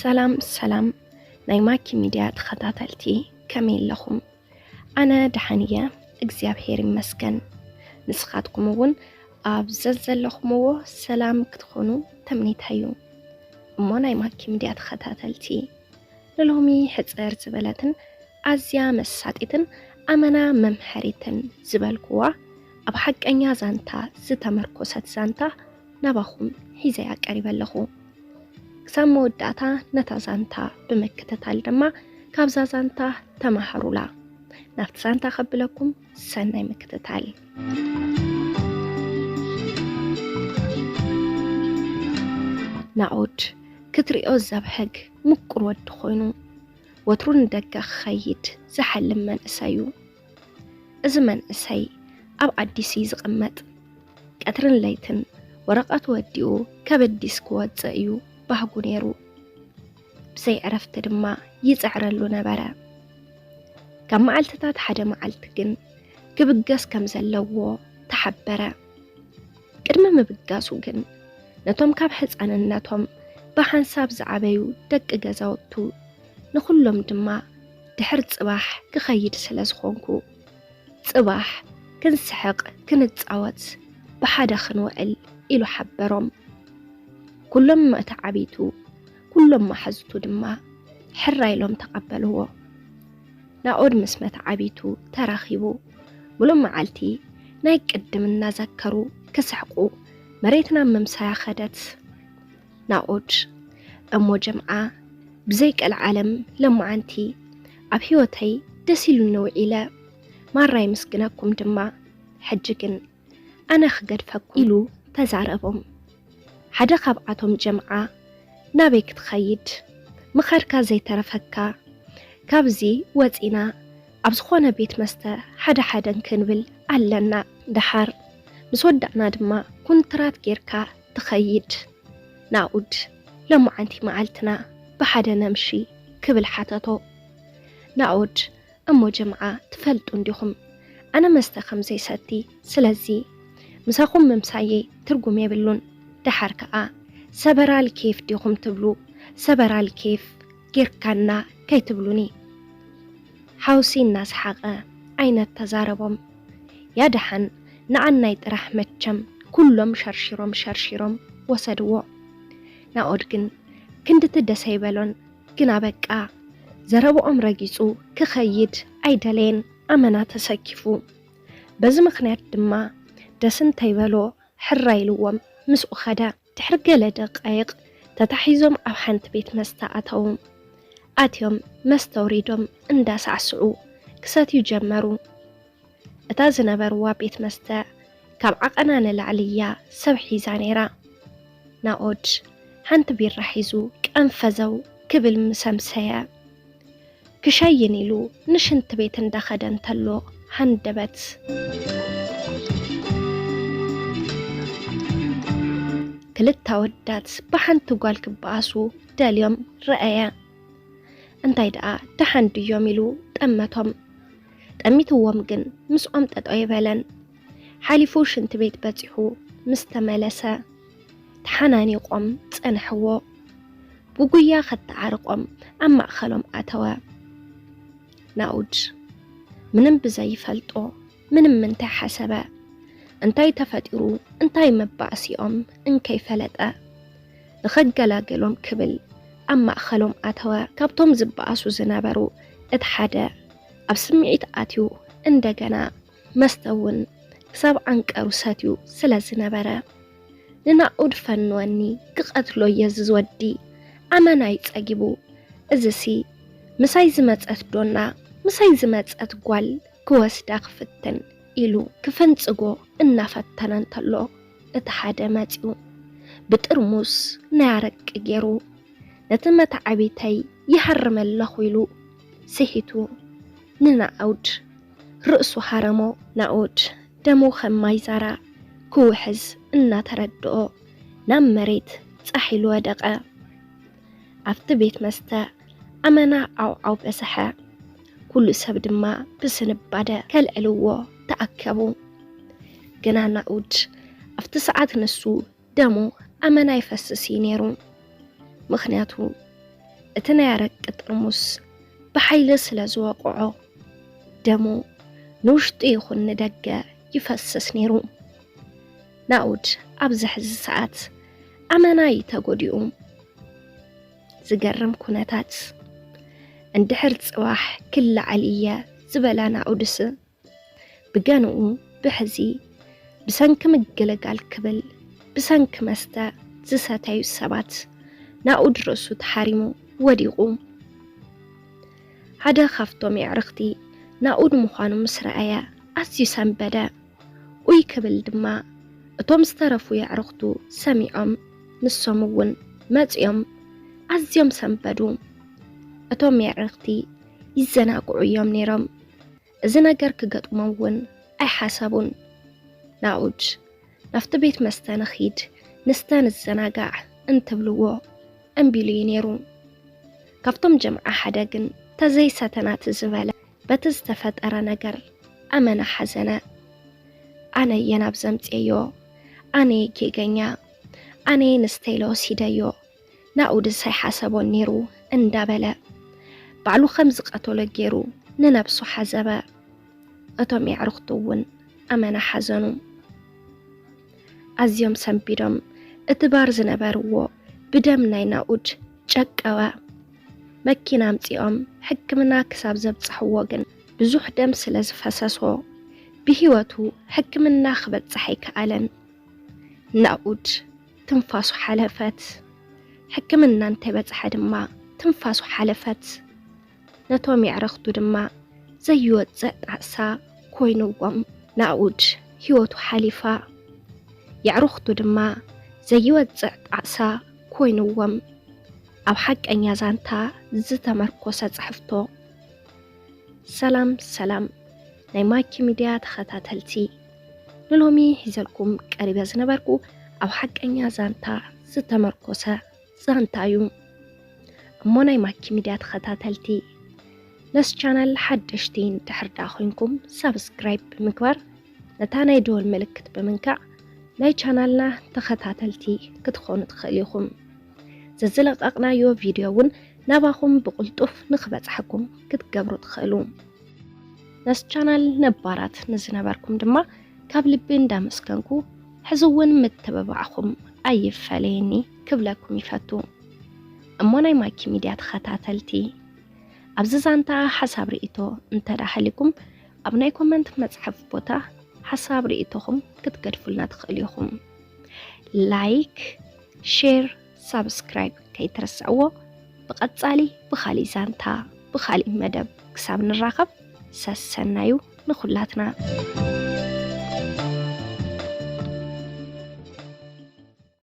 ሰላም ሰላም ናይ ማኪ ሚድያ ተኸታተልቲ፣ ከመይ ኣለኹም? ኣነ ደሓን እየ፣ እግዚኣብሔር ይመስገን። ንስኻትኩም እውን ኣብ ዘዘለኹምዎ ሰላም ክትኾኑ ተምኒተይ እዩ። እሞ ናይ ማኪ ሚድያ ተኸታተልቲ፣ ንሎሚ ሕጽር ዝበለትን ኣዝያ መሳጢትን ኣመና መምሐሪትን ዝበልኩዋ ኣብ ሓቀኛ ዛንታ ዝተመርኮሰት ዛንታ ናባኹም ሒዘያ ቀሪበ ኣለኹ። ክሳብ መወዳእታ ነታ ዛንታ ብምክትታል ድማ ካብዛ ዛንታ ተማሃሩላ። ናብቲ ዛንታ ከብለኩም ሰናይ ምክትታል። ናኦድ ክትሪኦ ዘብህግ ምቁር ወዲ ኮይኑ፣ ወትሩ ንደገ ክኸይድ ዝሓልም መንእሰይ እዩ። እዚ መንእሰይ ኣብ ኣዲስ እዩ ዝቕመጥ። ቀትርን ለይትን ወረቐት ወዲኡ ካብ ኣዲስ ክወጽእ እዩ ባህጉ ነይሩ። ብዘይ ዕረፍቲ ድማ ይጽዕረሉ ነበረ። ካብ መዓልትታት ሓደ መዓልቲ ግን ክብገስ ከም ዘለዎ ተሓበረ። ቅድሚ ምብጋሱ ግን ነቶም ካብ ሕጻንነቶም ብሓንሳብ ዝዓበዩ ደቂ ገዛውቱ ንኹሎም ድማ ድሕር ጽባሕ ክኸይድ ስለ ዝኾንኩ፣ ጽባሕ ክንስሕቕ ክንጻወት ብሓደ ክንውዕል ኢሉ ሓበሮም። ኩሎም መተዓቢቱ፣ ኩሎም መሓዙቱ ድማ ሕራይ ኢሎም ተቐበልዎ። ናኦድ ምስ መተዓቢቱ ተራኺቡ፣ ምሉእ መዓልቲ ናይ ቅድም እናዘከሩ ክስሕቁ፣ መሬት ናብ ምምሳያ ኸደት። ናኦድ፣ እሞ ጀምዓ፣ ብዘይ ቀልዓለም ለማዓንቲ ኣብ ህይወተይ ደስ ኢሉኒ ውዒለ፣ ማራ የመስግነኩም ድማ፣ ሕጂ ግን ኣነ ክገድፈኩም ኢሉ ተዛረቦም። ሓደ ካብኣቶም ጀምዓ፣ ናበይ ክትኸይድ? ምኻድካ ዘይተረፈካ። ካብዚ ወጺና ኣብ ዝኾነ ቤት መስተ ሓደ ሓደን ክንብል ኣለና። ደሓር ምስ ወዳእና ድማ ኩንትራት ጌርካ ትኸይድ። ናኡድ፣ ሎማዓንቲ መዓልትና ብሓደ ነምሺ ክብል ሓተቶ። ናኡድ፣ እሞ ጀምዓ ትፈልጡ እንዲኹም ኣነ መስተ ከም ዘይሰቲ፣ ስለዚ ምሳኹም ምምሳየይ ትርጉም የብሉን። ደሓር ከኣ ሰበራል ኬፍ ዲኹም ትብሉ፣ ሰበራል ኬፍ ጌርካና ከይትብሉኒ። ሓውሲ እናሰሓቐ ዓይነት ተዛረቦም። ያ ደሓን ንዓናይ ጥራሕ መቸም ኩሎም ሸርሺሮም ሸርሺሮም ወሰድዎ። ናኦድ ግን ክንድቲ ደስ ኣይበሎን። ግና በቃ ዘረብኦም ረጊጹ ክኸይድ ኣይደለየን። ኣመና ተሰኪፉ። በዚ ምኽንያት ድማ ደስ እንተይበሎ ሕራይ ኢልዎም ምስኡ ኸደ። ድሕሪ ገለ ደቃይቕ ተታሒዞም ኣብ ሓንቲ ቤት መስተ ኣተዉ። ኣትዮም መስተ ኣውሪዶም እንዳሳዕስዑ ክሰትዩ ጀመሩ። እታ ዝነበርዋ ቤት መስተ ካብ ዓቐና ንላዕሊ እያ ሰብ ሒዛ ነይራ። ናኦድ ሓንቲ ቢራ ሒዙ ቀንፈዘው ክብል ምስ ኣምሰየ፣ ክሸይን ኢሉ ንሽንቲ ቤት እንዳኸደ እንተሎ ሃንደበት። ክልተ ኣወዳት ብሓንቲ ጓል ክበኣሱ ደልዮም ረኣየ። እንታይ ደኣ ደሓን ድዮም ኢሉ ጠመቶም። ጠሚትዎም ግን ምስኦም ጠጠው ኣይበለን። ሓሊፉ ሽንቲ ቤት በጺሑ ምስ ተመለሰ ተሓናኒቖም ጸንሕዎ። ብጉያ ከተዓርቖም ኣብ ማእኸሎም ኣተወ። ናኡድ ምንም ብዘይፈልጦ ምንም እንታይ ሓሰበ። እንታይ ተፈጢሩ እንታይ መባእሲኦም እንከይፈለጠ ንኸገላገሎም ክብል ኣብ ማእኸሎም ኣተወ። ካብቶም ዝበኣሱ ዝነበሩ እቲ ሓደ ኣብ ስምዒት ኣትዩ እንደገና መስተ እውን ክሳብ ዓንቀሩ ሰትዩ ስለ ዝነበረ፣ "ንናኡድ ፈንወኒ ክቐትሎ እየ እዚ ወዲ ኣመናይ ጸጊቡ፣ እዚሲ ምሳይ ዝመጸት ዶና ምሳይ ዝመጸት ጓል ክወስዳ ክፍትን" ኢሉ ክፍንጽጎ እናፈተነ እንተሎ፣ እቲ ሓደ መጺኡ ብጥርሙስ ናይ ኣረቂ ገይሩ ነቲ መተዓቢተይ ይሃርም ኣለኹ ኢሉ ስሒቱ ንናኡድ ርእሱ ሃረሞ። ናኡድ ደሙ ከም ማይ ዛራ ክውሕዝ እናተረድኦ ናብ መሬት ጻሕ ኢሉ ወደቐ። ኣብቲ ቤት መስተ ኣመና ዓውዓው በዝሐ። ኩሉ ሰብ ድማ ብስንባደ ከልዕልዎ ተኣከቡ። ግና ናኡድ ኣብቲ ሰዓት ንሱ ደሙ ኣመና ይፈስስ እዩ ነይሩ። ምኽንያቱ እቲ ናይ ኣረቂ ጥርሙስ ብሓይሊ ስለ ዝወቕዖ፣ ደሙ ንውሽጡ ይኹን ንደገ ይፈስስ ነይሩ። ናኡድ ኣብዚ ሕዚ ሰዓት ኣመና እዩ ተጎዲኡ። ዝገርም ኩነታት። እንድሕር ጽባሕ ክለዓል እየ ዝበላ ናኡድስ፣ ብገንኡ ብሕዚ ብሰንኪ ምግልጋል ክብል ብሰንኪ መስተ ዝሰተዩ ሰባት ናኡድ ርእሱ ተሓሪሙ ወዲቑ። ሓደ ካብቶም የዕርኽቲ ናኡድ ምዃኑ ምስ ረኣየ ኣዝዩ ሰንበደ። ኡይ ክብል ድማ እቶም ዝተረፉ የዕርኽቱ ሰሚዖም ንሶም እውን መጺኦም ኣዝዮም ሰንበዱ። እቶም የዕርኽቲ ይዘናግዑ እዮም ነይሮም። እዚ ነገር ክገጥሞም እውን ኣይሓሰቡን። ናኡድ ናብቲ ቤት መስተ ንኺድ ንስተ ንዘናጋዕ እንትብልዎ እምቢ ኢሉ እዩ ነይሩ። ካብቶም ጀምዓ ሓደ ግን ተዘይሰተናት ዝበለ በቲ ዝተፈጠረ ነገር ኣመና ሓዘነ። ኣነ እየ ናብ ዘምፅየዮ፣ ኣነ እየ ጌገኛ፣ ኣነ እየ ንስተይለ ወሲደዮ፣ ናኡድስ ኣይሓሰቦን ነይሩ እንዳበለ ባዕሉ ከም ዝቐተሎ ገይሩ ንነብሱ ሓዘበ። እቶም የዕርኽቱ እውን ኣመና ሓዘኑ። ኣዝዮም ሰንቢዶም እቲ ባር ዝነበርዎ ብደም ናይ ናኡድ ጨቀወ። መኪና ኣምጺኦም ሕክምና ክሳብ ዘብጽሕዎ ግን ብዙሕ ደም ስለ ዝፈሰሶ ብህይወቱ ሕክምና ክበጽሕ ኣይከኣለን። ናኡድ ትንፋሱ ሓለፈት። ሕክምና እንተይበጽሐ ድማ ትንፋሱ ሓለፈት። ነቶም የዕርኽቱ ድማ ዘይወጽእ ጣዕሳ ኮይንዎም። ናኡድ ህይወቱ ሓሊፋ። የዕርኽቱ ድማ ዘይወጽእ ጣዕሳ ኮይንዎም። ኣብ ሓቀኛ ዛንታ ዝተመርኮሰ ጽሕፍቶ። ሰላም ሰላም ናይ ማኪ ሚድያ ተኸታተልቲ፣ ንሎሚ ሒዘልኩም ቀሪበ ዝነበርኩ ኣብ ሓቀኛ ዛንታ ዝተመርኮሰ ዛንታ እዩ። እሞ ናይ ማኪ ሚድያ ተኸታተልቲ፣ ነስ ቻናል ሓደሽቲ እንድሕር ደኣ ኮይንኩም ሳብስክራይብ ብምግባር ነታ ናይ ደወል ምልክት ብምንካዕ ናይ ቻናልና ተኸታተልቲ ክትኾኑ ትኽእሉ ኢኹም። ዘዝለቐቕናዮ ቪድዮ እውን ናባኹም ብቕልጡፍ ንኽበጽሐኩም ክትገብሩ ትኽእሉ። ነስ ቻናል ነባራት ንዝነበርኩም ድማ ካብ ልቢ እንዳመስገንኩ ሕዚ እውን ምትብባዕኹም ኣይፈለየኒ ክብለኩም ይፈቱ። እሞ ናይ ማኪ ሚድያ ተኸታተልቲ፣ ኣብዚ ዛንታ ሓሳብ ርእይቶ እንተዳሃሊኩም ኣብ ናይ ኮመንት መጽሓፍ ቦታ ሓሳብ ርእይቶኹም ክትገድፉልና ትኽእሉ ኢኹም። ላይክ፣ ሼር፣ ሳብስክራይብ ከይትረስዕዎ። ብቐጻሊ ብኻሊእ ዛንታ ብኻሊእ መደብ ክሳብ ንራኸብ ሰሰናዩ ንኹላትና።